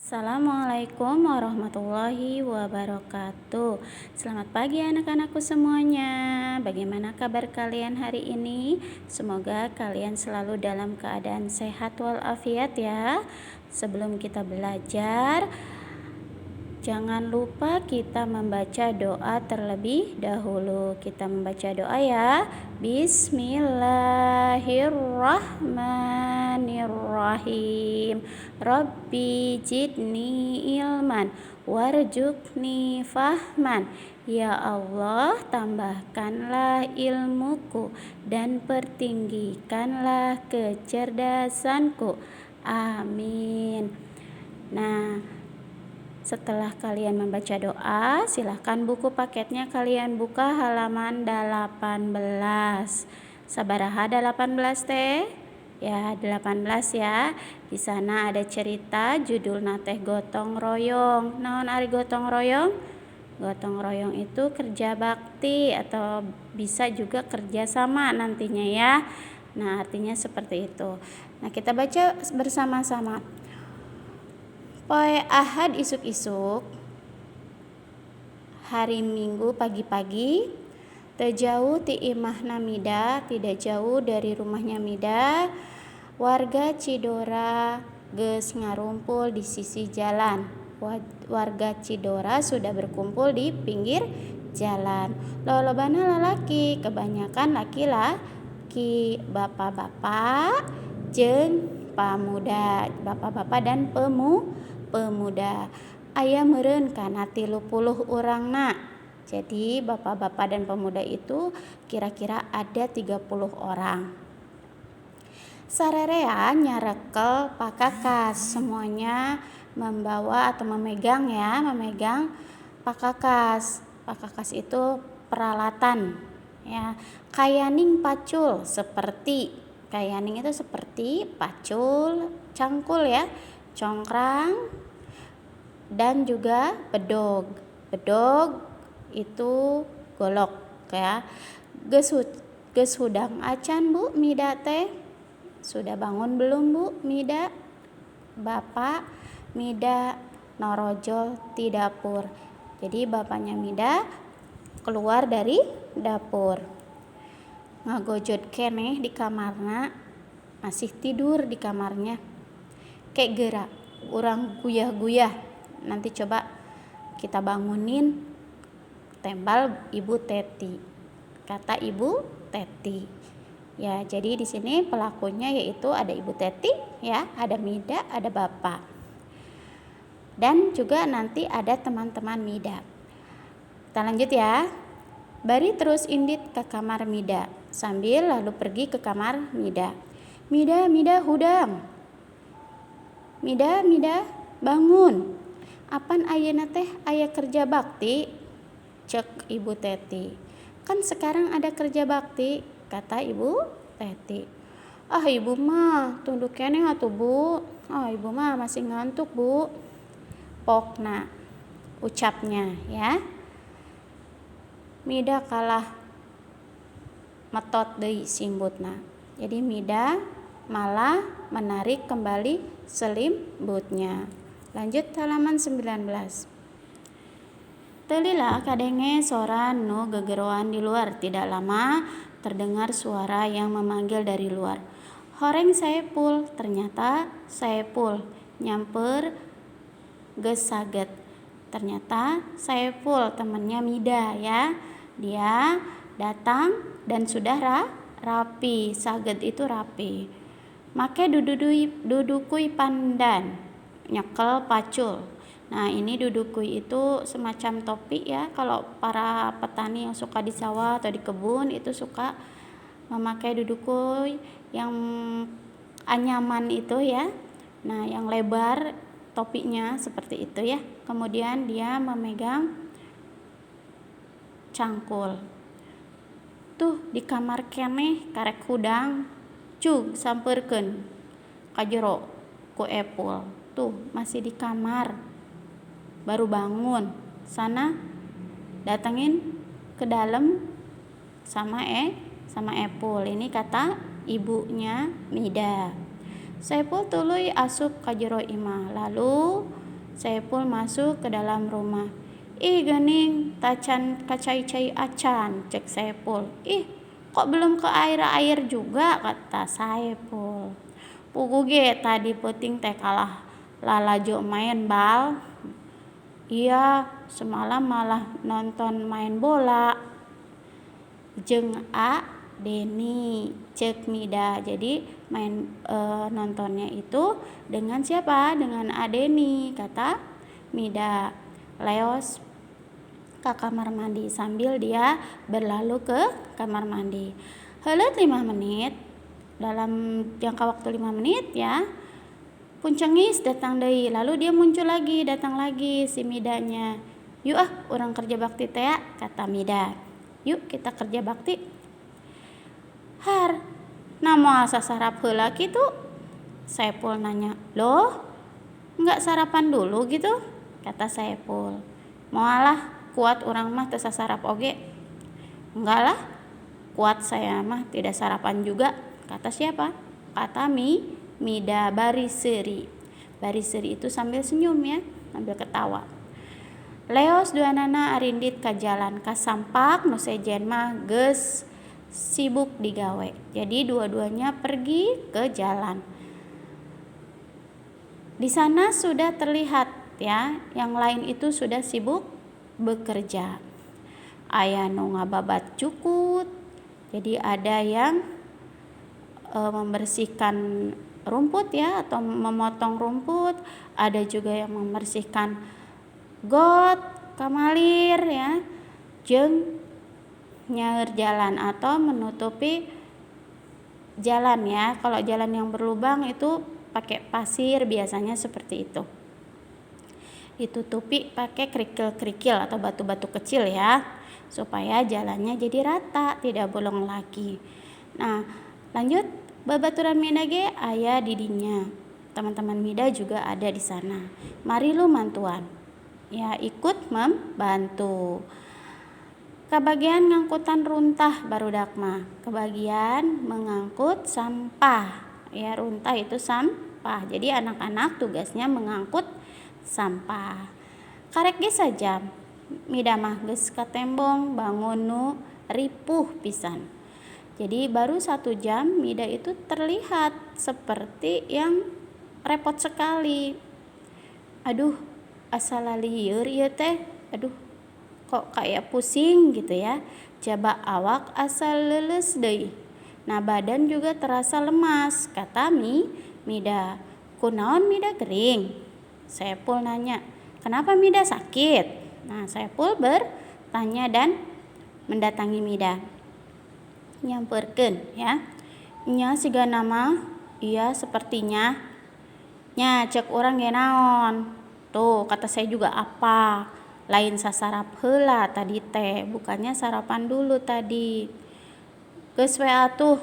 Assalamualaikum warahmatullahi wabarakatuh. Selamat pagi anak-anakku semuanya. Bagaimana kabar kalian hari ini? Semoga kalian selalu dalam keadaan sehat walafiat ya. Sebelum kita belajar, jangan lupa kita membaca doa terlebih dahulu. Kita membaca doa ya. Bismillahirrahmanirrahim. Rabbi zidni ilman warzuqni fahman. Ya Allah, tambahkanlah ilmuku dan pertinggikanlah kecerdasanku. Amin. Nah, setelah kalian membaca doa, silahkan buku paketnya kalian buka halaman 18. Sabaraha 18 teh? Ya, 18 ya. Di sana ada cerita judulna teh Gotong Royong. Naon ari gotong royong? Gotong royong itu kerja bakti atau bisa juga kerja sama nantinya ya. Nah, artinya seperti itu. Nah, kita baca bersama-sama. Poe Ahad isuk-isuk, hari Minggu pagi-pagi, teu jauh ti imahna Mida, tidak jauh dari rumahnya Mida, warga Cidora geus ngarumpul di sisi jalan. Warga Cidora sudah berkumpul di pinggir jalan. Lolobana lalaki, kebanyakan laki-laki, bapak-bapak jeung pamuda, bapak-bapak dan pemuda. Aya meureun kana 30 urangna. Jadi bapak-bapak dan pemuda itu kira-kira ada 30 orang. Sarerea nyarekel pakakas, semuanya membawa atau memegang ya, memegang pakakas. Pakakas itu peralatan ya. Kayaning pacul, seperti kayaning itu seperti pacul, cangkul ya, congkrang, dan juga bedog. Bedog itu golok ya. Geus hudang acan Bu Mida teh? Sudah bangun belum Bu Mida? Bapak Mida norojol ti dapur. Jadi bapaknya Mida keluar dari dapur. Ngagojod keneh di kamarna, masih tidur di kamarnya. Ke geura urang guyah-guyah. Nanti coba kita bangunin, tembal Ibu Teti. Kata Ibu Teti. Ya, jadi di sini pelakunya yaitu ada Ibu Teti ya, ada Mida, ada Bapak. Dan juga nanti ada teman-teman Mida. Kita lanjut ya. Bari terus indit ke kamar Mida, sambil lalu pergi ke kamar Mida. Mida, Mida, hudang. Mida, Mida, bangun. Apan ayeuna teh aya kerja bakti? Cek Ibu Teti. Kan sekarang ada kerja bakti, kata Ibu Teti. Ah, ibu mah tunduk keneh atuh, Bu. Ah, ibu mah masih ngantuk, Bu. Pokna ucapnya ya. Mida kalah metot deui simbutna. Jadi Mida malah menarik kembali selimbutnya. Lanjut halaman 19. Teu lila kadenge sora nu gegeroan di luar. Tidak lama terdengar suara yang memanggil dari luar. Horeng Saepul, ternyata Saepul nyamper geus saget. Ternyata Saepul temannya Mida ya. Dia datang dan sudah rapi. Saget itu rapi. Make dudukui pandan, nyekel pacul. Nah, ini dudukui itu semacam topi ya. Kalau para petani yang suka di sawah atau di kebun itu suka memakai dudukui yang anyaman itu ya. Nah, yang lebar topinya seperti itu ya. Kemudian dia memegang cangkul. Tuh di kamar keneh karek hudang, cug sampeurkeun ka jero ku Epul. Tuh masih di kamar, baru bangun. Sana datengin ke dalam sama Epul. Ini kata ibunya Mida. Saepul tuluy asup ka jero imah. Lalu Saepul masuk ke dalam rumah. Ih geuning tacan kacai-cai acan, cek Saepul. Ih, kok belum ke air-air juga, kata Saepul. Puguh ge tadi peuting teh kalah lalajo main bal. Iya, semalam malah nonton main bola. Jeung A Deni, cek Mida. Jadi main nontonnya itu dengan siapa? Dengan A Deni, kata Mida. Leos ke kamar mandi sambil dia berlalu ke kamar mandi. Heuleut 5 menit, dalam jangka waktu 5 menit ya, puncengis datang deui. Lalu dia muncul lagi, datang lagi si Midanya. Yuk ah, urang kerja bakti teh, kata Mida. Yuk kita kerja bakti. Har, nah moal sasarap heula kitu? Saepul nanya. Loh, enggak sarapan dulu gitu? Kata Saepul. Moal lah, kuat urang mah teu sasarap oge. Enggak lah, kuat saya mah tidak sarapan juga. Kata siapa? Kata Mida bari seuri. Bari seuri itu sambil senyum ya, sambil ketawa. Leos duanana arindit ka jalan kasampak nu sejen mah geus sibuk digawe. Jadi dua-duanya pergi ke jalan. Di sana sudah terlihat ya, yang lain itu sudah sibuk bekerja. Aya nu ngababat jukut. Jadi ada yang membersihkan rumput ya, atau memotong rumput, ada juga yang membersihkan got, kamalir ya, jeung nyaeur jalan atau menutupi jalan ya. Kalau jalan yang berlubang itu pakai pasir biasanya seperti itu. Ditutupi pakai kerikil-kerikil atau batu-batu kecil ya, supaya jalannya jadi rata, tidak bolong lagi. Nah, lanjut, babaturan Mida ge aya di dinya. Teman-teman Mida juga ada di sana. Marilu mantuan. Ya, ikut membantu. Kabagian ngangkutan runtah barudak mah. Kebagian mengangkut sampah. Ya, runtah itu sampah. Jadi anak-anak tugasnya mengangkut sampah. Karek ge sajam. Mida mah geus katembong bangun nu ripuh pisan. Jadi baru 1 jam Mida itu terlihat seperti yang repot sekali. Aduh, asa lalieur ieu teh. Aduh, kok kayak pusing gitu ya. Jaba awak asa leuleus deui. Nah, badan juga terasa lemas, kata Mida. Kunaon Mida gering? Saepul nanya, kenapa Mida sakit? Nah, Saepul bertanya dan mendatangi Mida. Nyamperkeun ya. Nya siga nama, iya sepertinya. Nya cek urang ge naon? Tuh, kata saya juga apa? Lain sasarap heula tadi teh, bukannya sarapan dulu tadi. Geus we atuh,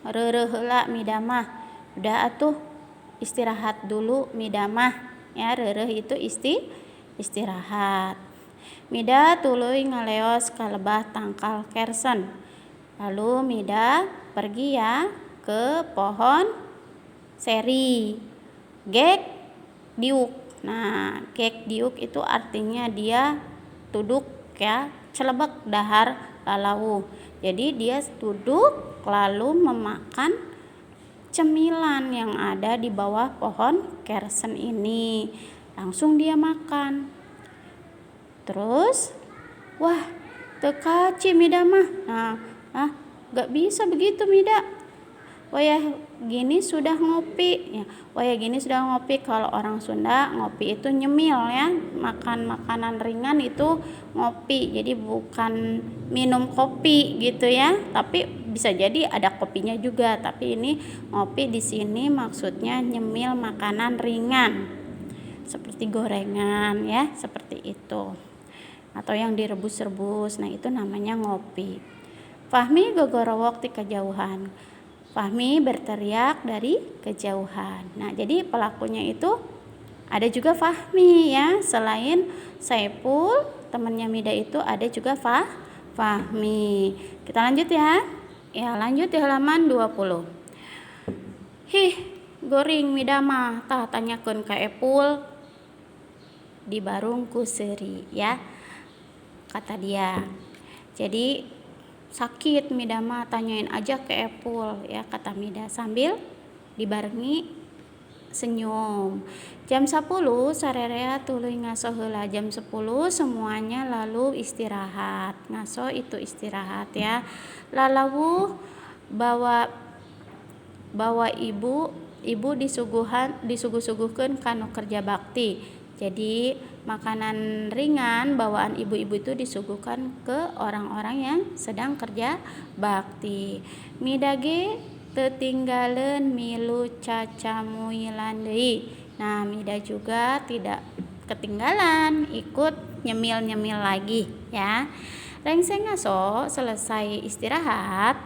reureuh heula Mida mah. Udah atuh, istirahat dulu Mida mah. Ya, reureuh itu istirahat. Mida tuluy ngaleos ka lebah tangkal kersen. Lalu Mida pergi ya ke pohon seri. Gek diuk. Nah, gek diuk itu artinya dia tuduk ya, celebek dahar lalawuh. Jadi dia duduk lalu memakan cemilan yang ada di bawah pohon kersen ini. Langsung dia makan. Terus, wah, teu kaci Mida mah. Nah, gak bisa begitu Mida. Wayah gini sudah ngopi ya. Wayah gini sudah ngopi. Kalau orang Sunda ngopi itu nyemil ya, makan makanan ringan itu ngopi. Jadi bukan minum kopi gitu ya, tapi bisa jadi ada kopinya juga. Tapi ini ngopi di sini maksudnya nyemil makanan ringan seperti gorengan ya, seperti itu. Atau yang direbus-rebus. Nah, itu namanya ngopi. Fahmi gogorowok di kejauhan. Fahmi berteriak dari kejauhan. Nah, jadi pelakunya itu ada juga Fahmi ya. Selain Saepul, temannya Mida itu ada juga Fahmi. Kita lanjut ya. Ya, lanjut di halaman 20. Hih, goring Mida mah, tah tanyakeun ka Epul. Dibarung ku seuri ya, kata dia. Jadi sakit Mida mah, tanyain aja ke Epul ya, kata Mida sambil dibarengi senyum. Jam 10 sarerea tuluy ngaso heula. Jam 10 semuanya lalu istirahat. Ngaso itu istirahat ya. Lalawuh bawa bawa ibu, ibu disuguhan, disuguh-suguhkeun kanu kerja bakti. Jadi makanan ringan bawaan ibu-ibu itu disuguhkan ke orang-orang yang sedang kerja bakti. Mida ge teu tinggaleun milu cacamuilan deui. Nah, Mida juga tidak ketinggalan, ikut nyemil-nyemil lagi ya. Rengse ngaso, selesai istirahat,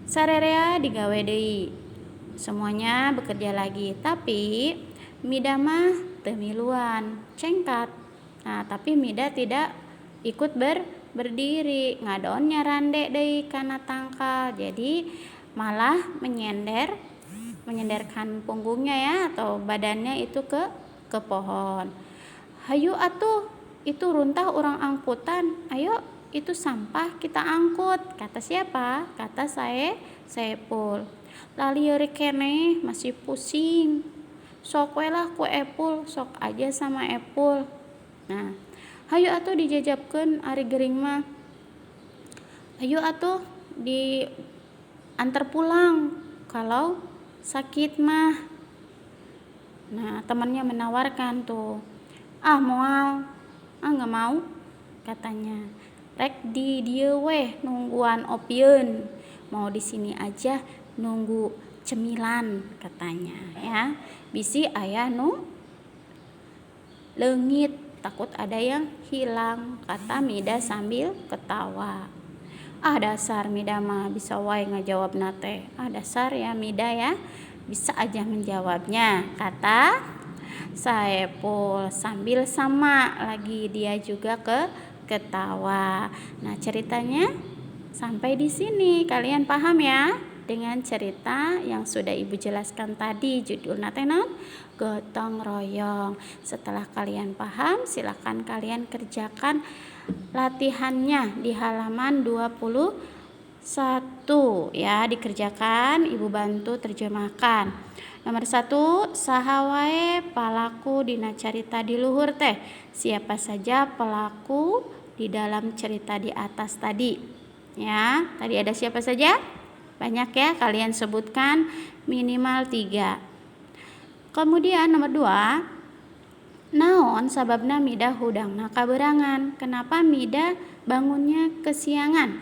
sarerea digawe deui. Semuanya bekerja lagi, tapi Mida mah teu miluan, cengkat. Nah, tapi Mida tidak ikut berdiri, ngadon nyarande deui kana tangkal. Jadi malah menyenderkan punggungnya ya, atau badannya itu ke pohon. Hayu atuh, itu runtah urang angkutan. Ayo, itu sampah kita angkut. Kata siapa? Kata saya, Saepul. Lalieur keneh, masih pusing. Sok we lah ku Epul, sok aja sama Epul. Nah, hayu atuh dijajabkeun ari gering mah. Ayo atuh di antar pulang kalau sakit mah. Nah, temannya menawarkan tuh. Ah, moal, ah nggak mau, katanya. Rek di dieu weh nungguan opieun. Mau di sini aja nunggu cemilan, katanya ya. Bisi aya nu leungit, takut ada yang hilang, kata Mida sambil ketawa. Ah, dasar Mida mah bisa wae ngajawabna teh. Ah, dasar ya Mida ya, bisa aja menjawabnya, kata Saepul sambil sama lagi dia juga ketawa. Nah, ceritanya sampai di sini. Kalian paham ya dengan cerita yang sudah Ibu jelaskan tadi, judulna teh naon? Gotong royong. Setelah kalian paham, silakan kalian kerjakan latihannya di halaman 21 ya, dikerjakan, Ibu bantu terjemahkan. Nomor 1, saha wae palaku dina carita di luhur teh? Siapa saja pelaku di dalam cerita di atas tadi? Ya, tadi ada siapa saja? Banyak ya, kalian sebutkan minimal 3. Kemudian nomor 2, naon sababna Mida hudangna kabeurangan? Kenapa Mida bangunnya kesiangan?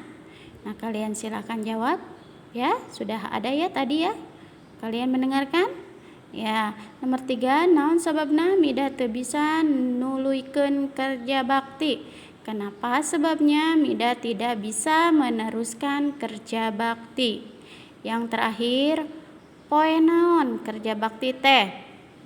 Nah, kalian silakan jawab ya, sudah ada ya tadi ya. Kalian mendengarkan? Ya, nomor 3, naon sababna Mida teu bisa nuluykeun kerja bakti? Kenapa sebabnya Mida tidak bisa meneruskan kerja bakti? Yang terakhir, poe naon kerja bakti teh?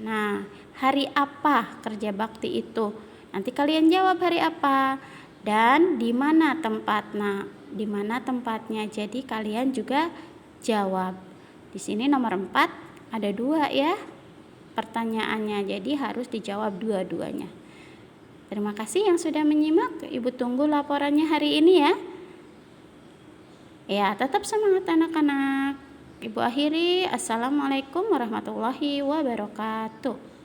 Nah, hari apa kerja bakti itu? Nanti kalian jawab hari apa dan di mana tempatnya. Di mana tempatnya? Jadi kalian juga jawab. Di sini nomor 4 ada 2 ya pertanyaannya, jadi harus dijawab dua-duanya. Terima kasih yang sudah menyimak. Ibu tunggu laporannya hari ini ya. Ya, tetap semangat anak-anak. Ibu akhiri, assalamualaikum warahmatullahi wabarakatuh.